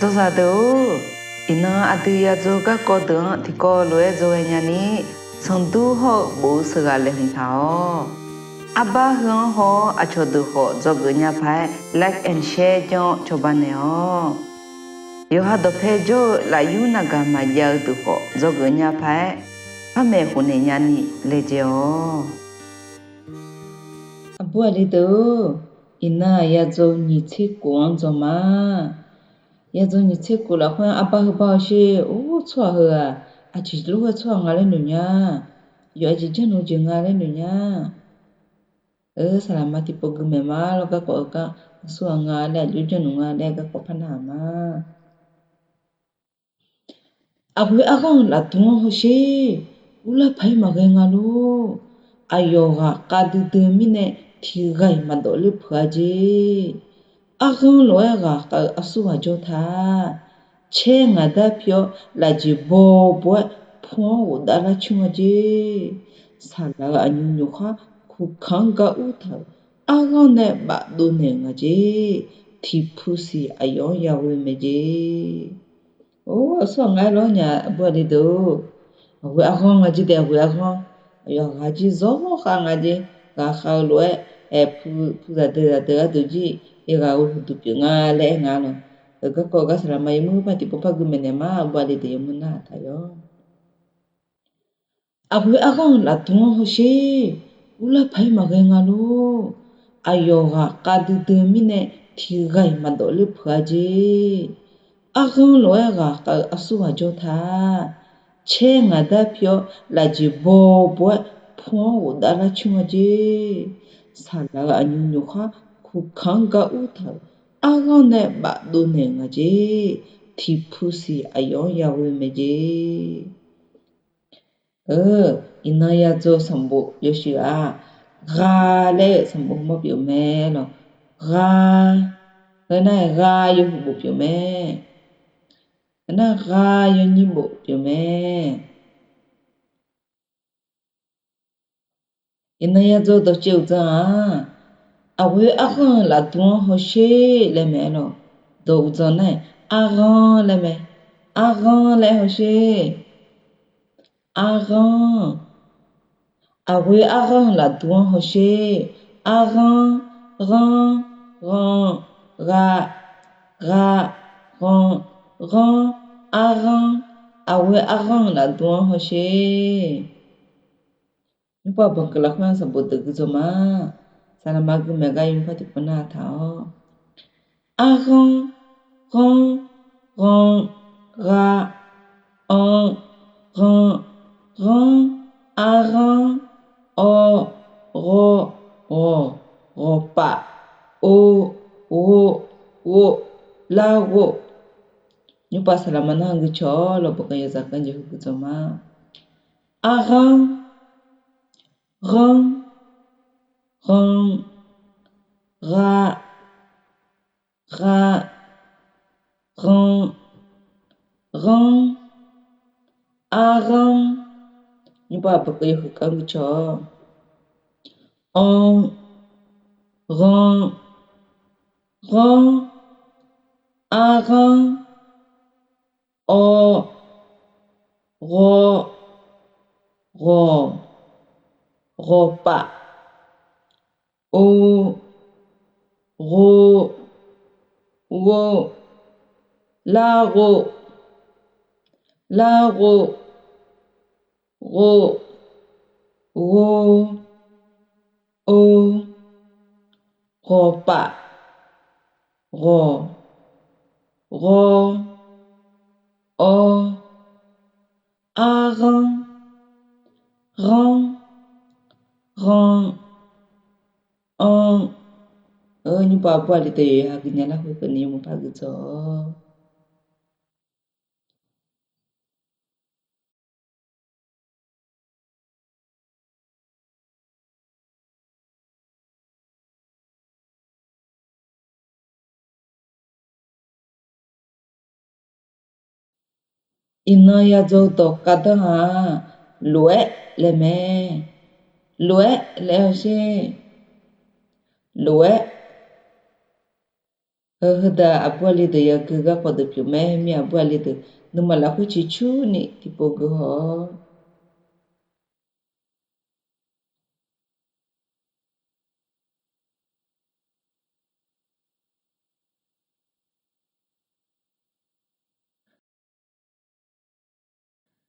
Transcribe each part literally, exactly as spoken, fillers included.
Dzawzaq deuq-or, iqnan aqdui yadzaw garkawv deuq-anr tiqkawv lof-aer dzawghae nyani, sanqdur hawr-eu bof-eu sheuqghaq laeqhmq taq-awq. Arbar heu-anr haw-awr aqcawq deuq khawf dzawgeuf nya paq-aer like and share janr-awr cawba naeq-awq. Yawqha dawqpae jawr-eu lafyur navgaq maqjav-eu deuq khawf dzawgeuf nya paq-aer, par maeqhu naeq nyani laejae-awq. Aqbur aqli deuq-or, iqnan yadzaw nyiq tser kof-anr dzaw ma. Yadzaw nyiq tser kof lafkhoer-anr arbar heu bar-eu sher-or, tsawrhaq heu-aq, aqjeq lof-aer tsawrhaq nga laer noeq nya. Yawf aqjeq janrnmr jeq nga laer noeq nya. Saqlaqma tiqpov gui maeq ma lawr, garkawv-eu gar aqsurghaq nga laer, aqjox janrnmr nga laer garkawv par nar-aq ma. Aqghoe arghanr-euq lafdm-anr hawsher. Urlar paq-aer maqghae nga lor. Aqyawf ghaqkhav duidui-eu mirnae tiqghaq-iq maqdawf ler peuq-a jer. Arghanr lof-aer ghaqkhav-eu aqsurghaq jawr ta. Caer ngaq dar pi-awr lafjeq bawbaw-aer pu-anr ghofdav lar coer-a jer. Saqlaq-euq aqnymr nymrkhar kuqkanq-anr gar ur taq-euq arghanr nae bafdov naeq nga jer. Tiqpu siq aqyawf-anr yaghoe mae jer. Or, aqsurghaq nga-aer lawr nya, aqbur aqli deuq-or. Aqghoe arghanr nga jer dae, aqghoe arghanr. Aqyawf ghaq jir zawr khav nga jer. Ghaqkhav-eu lof-aer, aer, pu zaqdeuq zaqdeuq gharduq jir, aer ghaq-eu huqduq pyeuf nga laer aer nga lawq. Euq garkawv gar saqlaqma yawmuiq par tiqpov par gui maeqnaeq ma, aqbur aqli deuq yawmuiq nar-aq taq yawr. Aqghoe arghanr-euq lafdm-anr hawsher. Urlar paq-aer maqghae nga lor. Aqyawf ghaqkhav duidui-eu mirnae tiqghaq-iq maqdawf ler peuq-a jer. Arghanr lof-aer ghaqkhav-eu aqsurghaq jawr ta. Caer ngaq dar pi-awr lafjeq bawbaw-aer pu-anr ghofdav lar coer-a jer. Saqlaq-euq aqnymr nymrkhar kuqkanq-anr gar ur taq-euq arghanr nae bafdov naeq nga jer. Tiqpu siq aqyawf-anr yaghoe mae jer. Iqnan yadzaw sanqbof yawshuif-aq, gha laer-eu sanqbof hmawr pyeuf mae lawq. Gha, heu nar-aq gha yawhuiq bof pyeuf mae. Heu nar-aq gha yawnyir bof pyeuf mae. Iqnan yadzaw dawqcaev uqdzan-aq, aqghoe arghanr-euq lafdm-anr hawsher laer mae-aer lawq. Dawq uqdzan nar-aq, arghanr laer mae. Arghanr laer hawsher. Arghanr. Aqghoe arghanr-euq lafdm-anr hawsher. Arghanr, ghanr, ghan, gha, gha, ghanr, ghanr, arghanr. Aqghoe arghanr-euq lafdm-anr hawsher. Nymrpov banqkeuv lafkhoer-anr sanqbof deuq gui dzaw ma. Saqlaqma gui maeq gar yawmuiq par tiqpov nar-aq taq-awr. Arghanr, ghanr, ghan, gha, anr, ghan, ghanr, arghanr, awr, ghawr, ghawq, ghawqpaf, or, ghor, ghov, larghov. Nymrpov saqlaqma nar-aq gui cawq-awr lawqbawq kaq yawzaq kaq jeq heu gui dzaw ma. Arghanr, ghanr, ghan, gha, gha, ghan, ghanr, arghanr. Nymrpov baqkeuv yawhuiq kaq-anr gui cawq-awr, anr, ghanr, ghanr, arghanr, awr, ghawr, ghawq, ghawqpaf, or, ghor, ghov, larghov, larghov, ghov, ghor, or, ghawqpaf, ghawq, ghawr, awr, arghanr, ghanr, ghan, anr. Nymrpov aqbur aqli deuq yawqha gui nya lar khoerkeuvni yawmuiq par gui dzaw-awr. Iqnan yadzaw dawq khavdanr-aq, lof-aer laer mae. Lof-aer laer hawsher. Lof-aer. Heudeuq aqbur aqli deuq yagui garkawv deuq pyeuf mae. Mir aqbur aqli deuq nuima lafkhoer ciqcurni tiqpov gui haw-awr.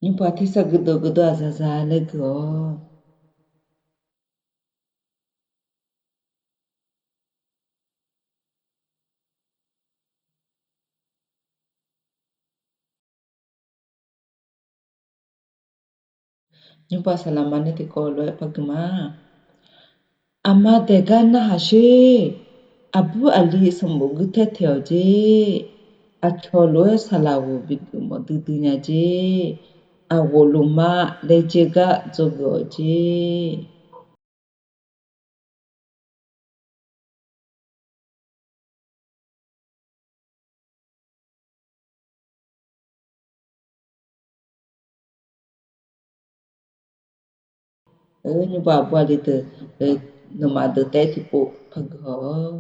Nymrpov tersar guirdeuv guirdeuv-aq zaqzaq laer gui-awr. Nymrpov saqlaqma nae tiqkawv lof-aer par gui ma. Aqma daeq gar narhaq sher. Aqbur aqli sanqbof guir taer taeq-awq jer. Aqcawq lof-aer saqlaq ghoq bigeuf mawf duidui nya jer. Aqghof lmqma laejae gar dzawgeuf-awq jer. Nymrpov aqbur aqli deuq, nawmaf deuq taef-aer tiqpov par gui haw-awr.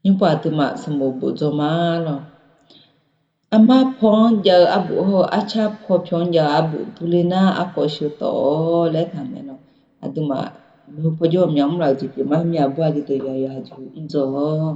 Nymrpov aqduimaf sanqbof bof dzaw ma lawq. Armar paw-anr jav-eu arbof hawr-eu arcar paw pyawq-anr jav-eu arbof durler nar arkawv sheuq tawf-awr laer taqmaeq lawq. Aqduimaf, heu paw jawr ghawqmya mr laf-eu jeq pyeuf ma. Mir aqbur aqli deuq yawqha yawqha jeq mr dzaw-awr.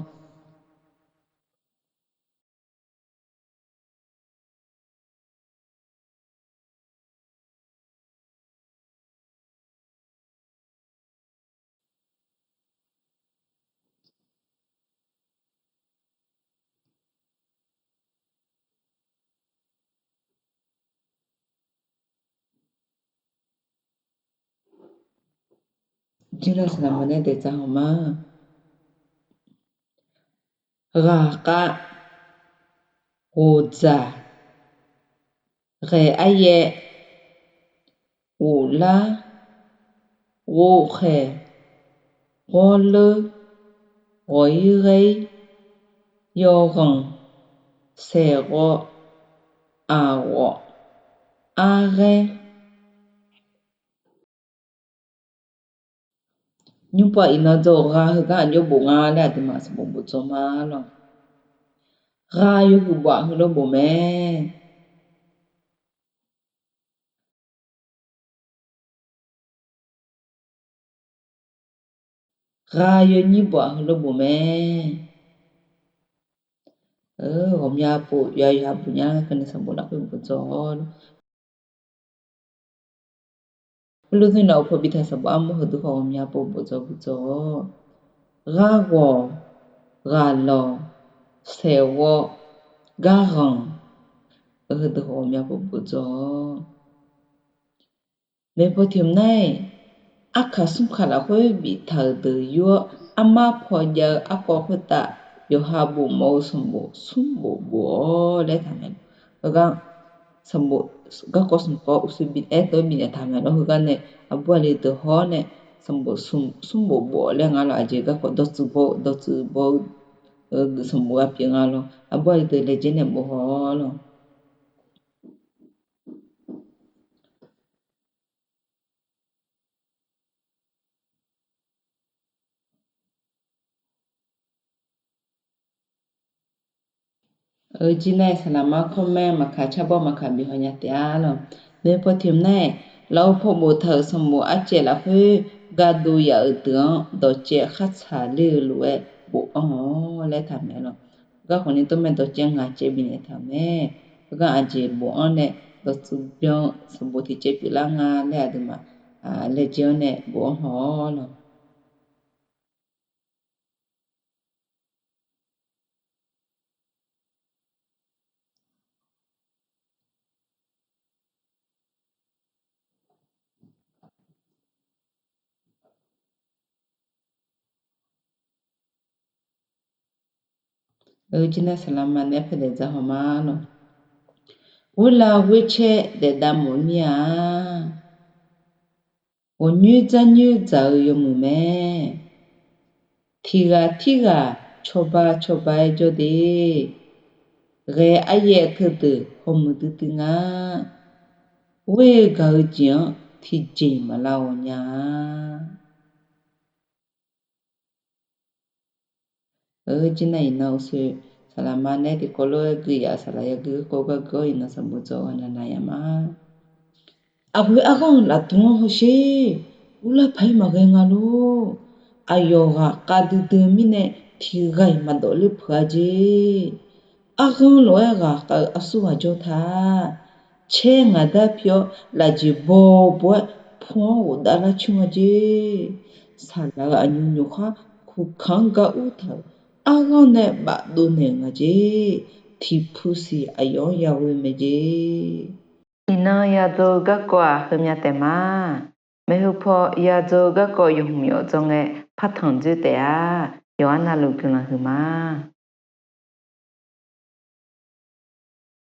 Jirnav saqlaqma nae daeq dzaq haw ma. Ghaqkhav, ghoqdzaq, ghae aryaer, ghoflar, ghovkhaeq, ghawrleur, ghawq-ir ghae-ir, yawghanq, saeqghawv, aqghawf, arghaer. Nymrpov iqnan dzaw-eu gha heugar aqjox bof nga laer aqduimaf sanqbof bof dzaw ma lawq. Gha yawhuiq bof-aq heulof bof mae. Gha yawnyir bof-aq heulof bof mae. Ghawqmya pov yawqha yawqha bof nya-a, keuvni sanqbof lafkhoer bof dzaw-awr. Heulof-aer nae awq paw bitaq sanqbof armur heudeuq khawf ghawqmya pov bof dzaw bof dzaw-awr. Gharghawq, ghaqlawq, saeqghawv, garghanq, heudeuq khawf ghawqmya pov bof dzaw-awr. Maeqpaw tiq hmq nar-aq, arkaq smr kaq lafkhoer biftaq-euq deuq yur-awr, armar paw jav-eu arkawv khoertav yawqha bofmawf-eu sanqbof smr bof bof-awr laer taqmaeq. Heugar sanqbof garkawv smq kawv uqshoe bi aer tov-aer bifnaeq taqmaeq lawr. Heugar nae aqbur aqli deuq hawr nae sanqbof smr bof bof-awr laer nga lawr. Aqjeq garkawv dawqtsuif baw-eu dawqtsuif baw-eu geuf sanqbof gha pyeuf nga lawr. Aqbur aqli deuq laejae nae bof haw-awr lawr. Jir nar-aq saqlaqma kawr mae maqkaq carbawr maqkaq bif haw nya taef-a lawq. Maeqpaw tiq hmq nar-aq, lafov paw boftaq-euq sanqbof arcaev lafkhoer gardov yaf-euq deuq-anr dawqcaev khartsaq ler-eu lof-aer bofanr-awr laer taqmaeq lawq. Heugar khawfni tov mae dawqcaev ngaq caev bifnaeq taq-euq mae. Heugar aqjeq bofanr nae dawqtsuif byan-eu sanqbof tiq caev pyeuflar nga laer aqduimaf laejae-anr nae bofanr haw-awr lawq. Jir nar-aq saqlaqma nae aer pae daeq dzaq haw ma lawq. Ghoerlav ghoercaer daef dav mawf mir-a. Ghawqnyoer dzarnyoer dzaq-eu yawmuiq mae. Tiq ghaq tirghaq cawba cawba-aer jawr de. ghae aryaev teudeuq hawmuiq duidui nga. Ghoer-eu gaq-eu jeq-anr tiqjeq maqlar ghawqnya-a. Eur, jir nar iqnan uqshoe saqlaqma nae tiqkawv lof-aer gui yaf-euq saqlaq yagui garkawv gar gui-awr iqnan sanqbof dzaw-eu navnav ya ma. Aqghoe arghanr-euq lafdm-anr hawsher. Urlar paq-aer maqghae nga lor. Aqyawf ghaq khavdui dui-eu mirnae tiqghaq-iq maqdawf ler peuq-a jeq. Arghanr lof-aer ghaqkhav-eu aqsur ghaq jawr ta. Caer ngaq dar pi-awr lafjeq bawbaw-aer pu-anr ghofdav lar coer nga jeq. Saqlaq-euq aqnymr nymrkhar kuqkanq-anr gar ur taq-euq arghanr nae bafdov naeq-euq nga jeq. Tiqpu siq aqyawf-anr yaghoe mae jeq. Iqnan yadzaw-eu garkawv-aq heumya taef ma. Maeqhu paw yadzaw-eu garkawv yawhmq yawf dzawr ngae partanq dzoer taef-a. Yawqha navluf guiqlanq huiq ma.